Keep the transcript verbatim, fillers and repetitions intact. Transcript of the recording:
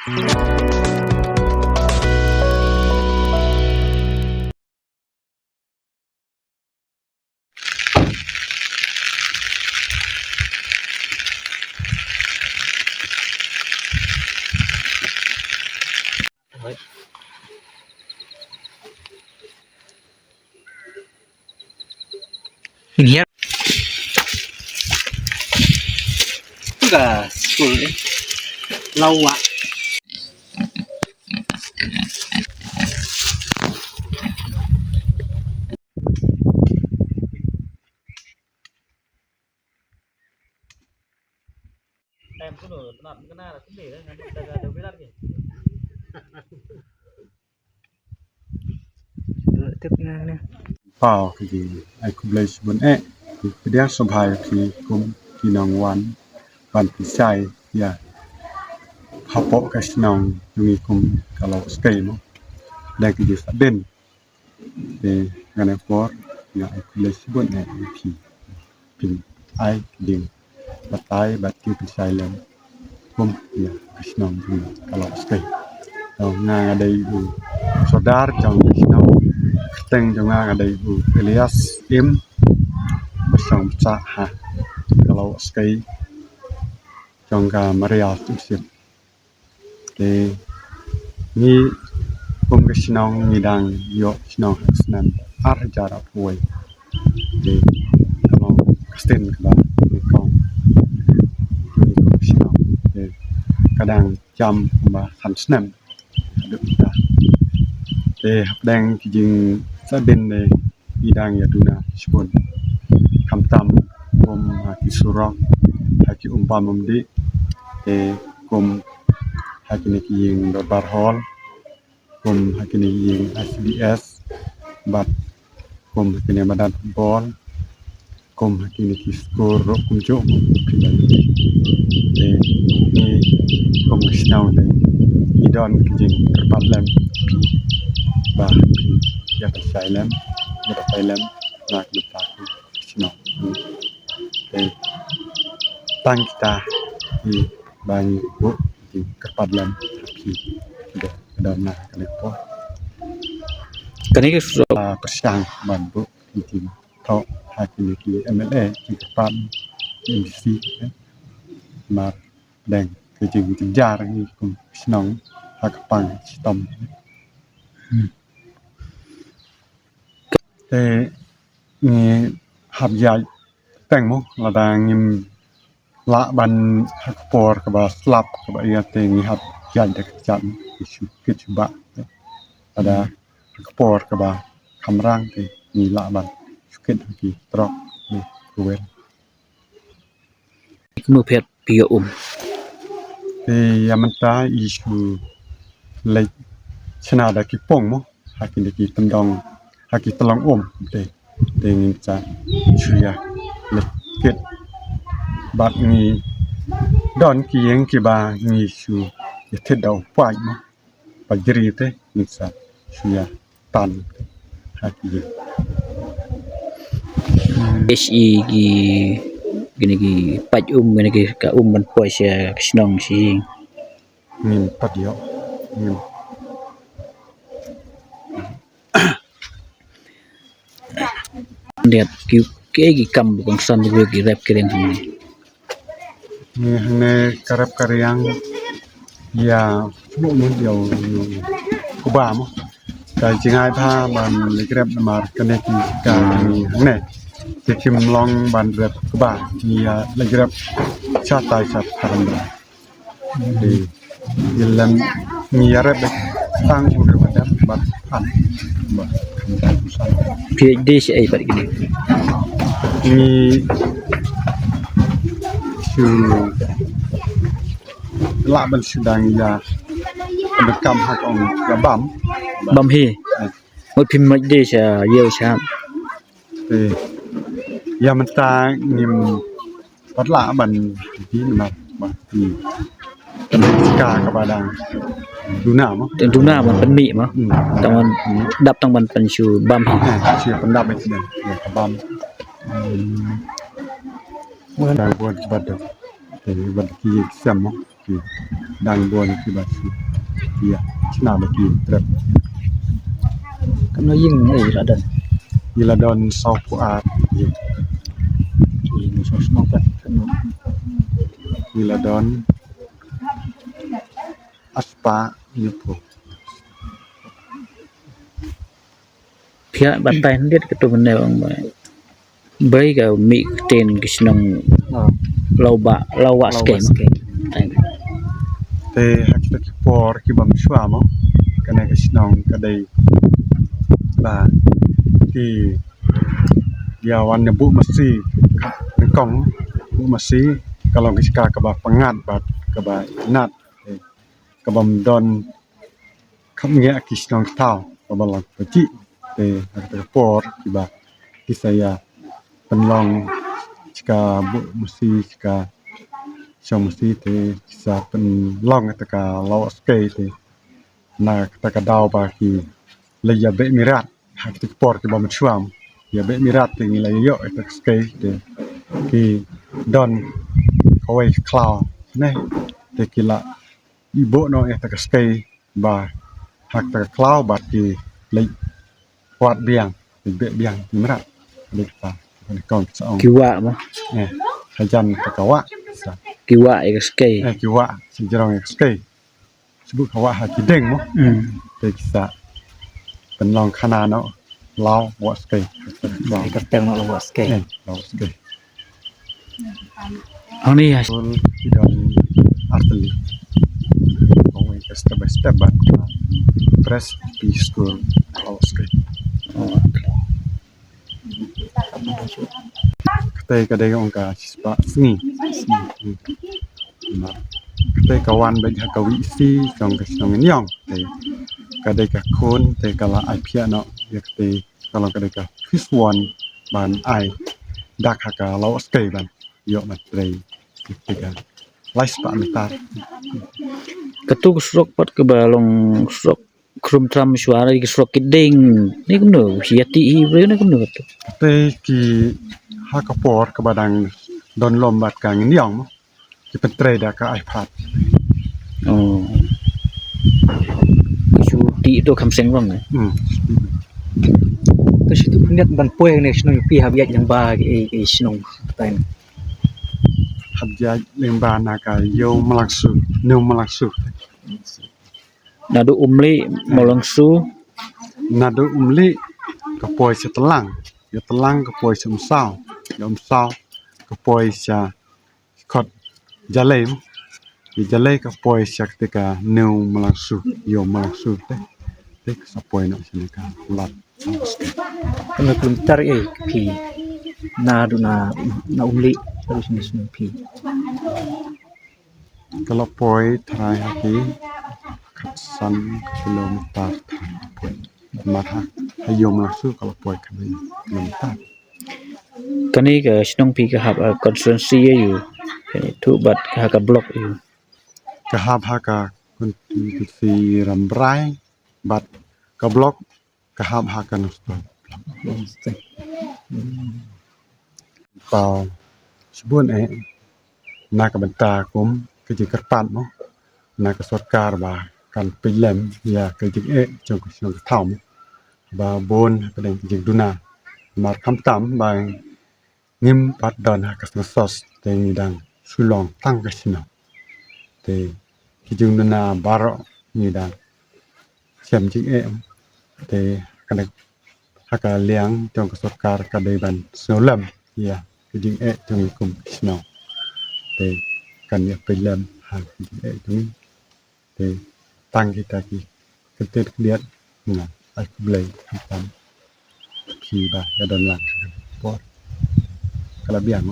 Ini ya. Ka skul ni. Lawak. Tip nga ne. Paw ki ai khublei shibun eh. Ki pdiang sngewbha ïa phi kum ki nongwan ban pynshai ïa hapoh ka shnong jong ngi kum ka Lawskei mo. Da ki jingsahdien. Te nga ne por nga ai khublei shibun eh ïa phi. Phin ai ki jingbatai bad ki pynshai lem kum ïa ka shnong jong ngi ka Lawskei. To nga nga dei u sordar jong ka shnong. Kyrteng jong nga nga dei u Elias Im. Ba shong bsa ha ka Lawskei jong ka Marial Township. Te ngi kum ka shnong ngi dang ïoh shnong ha ka snem ar hajar arphew wei. Te ka long ka sien kaba nyngkong ngi kum ka shnong. Te ka dang jam kumba san snem haduh mynta. Te hapdeng ki jingsahdien ne ngi dang ïa duna shibun. Khamtam kum ha ki surok, ha ki um bam um dih, te kum ha kine ki ïing dorbar hall, kum ha kine ki ïing S B S, bad kum ha kine madan football, kum ha kine ki skur ruh kumjuh. Te ngi kum ka shnong te ngi don ka jingkyrpad lem phi ba phi ïa pynshai lem, ïa pynshai lem na ka bynta ka shnong. Te tang kita hi ba ngi buh jingkyrpad lem ha phi. Ka don na kane ka por. Kane ka surok, ah, pyrshang ban buh ki jing thoh ha kine ki M L A, ki kyrpad, ki M D C, eh, mar dang ka jingjynjar ngi kum shnong ha ka pang shitom. Hmm. Te ngi hap ïaid teng mo, lada ngim lah ban ha ka por kaba slap kaba ïa te ngi hap ïaid da ka kjat, ngi shu kit shu bah. Lada ha ka por kaba khamrang te ngi lah ban shu kit ha ki trok, ki kwer. Kumno phi ïa um? Te ïa mynta i shu leit shna da ki pung mo, ha kine ki tyndong, ha ki tyllong um te. Te ngin sa shu ïa leit kit. Bad ngi don ki ïing kiba ngi shu ïa thied da u paip mo. Ba jri te ngin sa shu ïa tan ha ki ïing. Ish, i ki, kine ki paip um, kine ki ka um ban poi sha ka shnong sha ïing. Ngim pat ïoh. Ngim. Dep ki, ki, ki kam ba kongsan ba ki rep ki riang hangne. Ngi hangne ka rep ka riang ïa shu mut ïa u kba mo. Ka jingai bha ban leit rep namar kane ki ka ngi hangne. Te kim long ban rep kba, ngi ïa leit rep sha tai sha tai. Te ïa lem ngi ïa rep bad tang u rep bad ban phan. Ba PhD shi ai pat kine. Ngi shu lah ban shu dang ïa ban kam ha ka ong ïa bam. Bam hi. Eh. Mut phim mait de sha ïew sha. Eh. Ïa mynta ngim pat lah ban, ti na ba ti. Ka ka ba dang duna mo. Dang duna ban pynmih mo. Hmm. Tang ban dap tang ban pynshu bam hi. Eh, shu pyndap hi sdang. Ïa ka bam. Hmm. Dang buat bad. Te bad ki sem mo. ki dang bun kiba shu ïa shna ba ki trep. Katno ïing, eh, la don? Ngi la don sawphew ar ïing. Ïing shnong pat katno? Ngi la don arspah hynñiewphew. Phiah batai hynried katto mynne ong ba. Bei ka mih ktien ka shnong. Oh. Lawbah, Lawbah Skei. Skei. Te ha kita ki por kiba mynshuwa mo, kane ka shnong ka dei ba ki ïa wan ne buh masi, nyngkong buh masi, ka long ka jaka kaba pyngngad bad kaba itynnad. Te kaba ym don khapngiah ki shnong ki thaw kaba long kaba jih. Te ha kata ka por kiba ki sa ïa pynlong jaka buh masi, jaka shong masi, te ki sa pynlong kata ka Lawbah Skei. Te na kata ka daw ba ki la ïa beh mirat ha kata ka por kiba mynshuwa, ïa beh mirat te ngi la ïoh kata ka skei. Te ki don kawei ka khlaw ne, te ki la i buh noh ïa kata ka skei ba ha kata ka khlaw bad ki leit wad biang, leit beh biang ki mrad. Leit pa, kane kong sa ong. Ki wah mo? Eh, hajan kata ka wah. Sa. Ki wah ïa ka skei. Eh, ki wah, sa jrong ïa ka skei. Shu buh ka wah ha ki dieng mo. Hmm. Te ki sa pynlong khana noh Lawbah Skei. Lawbah. Ka teng noh Lawbah Skei. Eh, Lawbah Skei. Hangne ha. Skul ki don ar tylli. Kawei ka step by step bad ka Pres P School Lawbah Skei. Oh, okay. Katei ka dei ong ka shispah sngi. Sngi. Hmm. Katei ka wan beit ha ka V C jong ka shnong Ngin Ïong. Te ka dei ka khun, te ka la ai phiah noh ïa katei, ka long ka dei ka first one ban ai dak ha ka Lawbah Skei ban ïoh ban trei. Te ka lai spah meter. Katu ka surok pat kaba long surok Krum Tram Mishwar, ki surok ki dieng. Ni kumno, shi ïa ti hi, bre, ni kumno katu. Te ki ha ka por kaba dang don lum bad ka Ngin Ïong mo. Ki pyntrei da ka iPad. Oh. Ki shu ti to kham seng bang, eh? Hmm. To shi tu pynïat ban poi ne shnong phi hap ïaid lyngba ki, eh, eh, shnong tain. Hap ïaid lyngba na ka Ïew Malangsu, New Malangsu. Naduh Umlieh, Malangsu. Naduh Umlieh ka poi sha Tlang. Ïa Tlang ka poi sha Umsaw. Ïa Umsaw ka poi sha khot Jalei. Ïa Jalei ka poi sha kata ka New Malangsu, Ïew Malangsu te. Te ka sa poi noh sha ka lad. Kano kilometer eh phi naduh na, na Umlieh naduh sha New phi. Ka la poi tharai ha ki khatsan kilometer tharai ka poi. Namar ha, ha Ïew Malangsu ka la poi khatwei kilometer. Kane ka shnong phi ka hap ha constituency ïa u, kane tu bad ka ha ka block ïa u. Ka hap ha ka constituency Rambrai bad ka block ka hap ha ka Nongstoiñ. Thaw shibun eh na ka bynta kum ka jingkyrpad mo na ka sorkar ba kan pynlem ïa ka jingeh jong ka shnong ka thaw mo ba bun ka dei ka jingduna. Namar khamtam ba ngim pat don ha ka census te ngi dang shu long tang ka shnong. Te ki jingduna baroh ngi dang shem jingeh. Te kane ha ka liang jong ka sorkar ka dei ban sngewlem ïa ki jingeh jong ngi kum ki shnong. Te kan ïa pynlem ha ki jingeh jong ngi. Te tang kita ki kyntien khyndiat nga ai khublei khamtam phi ba ïa don lang por. Ka la biang.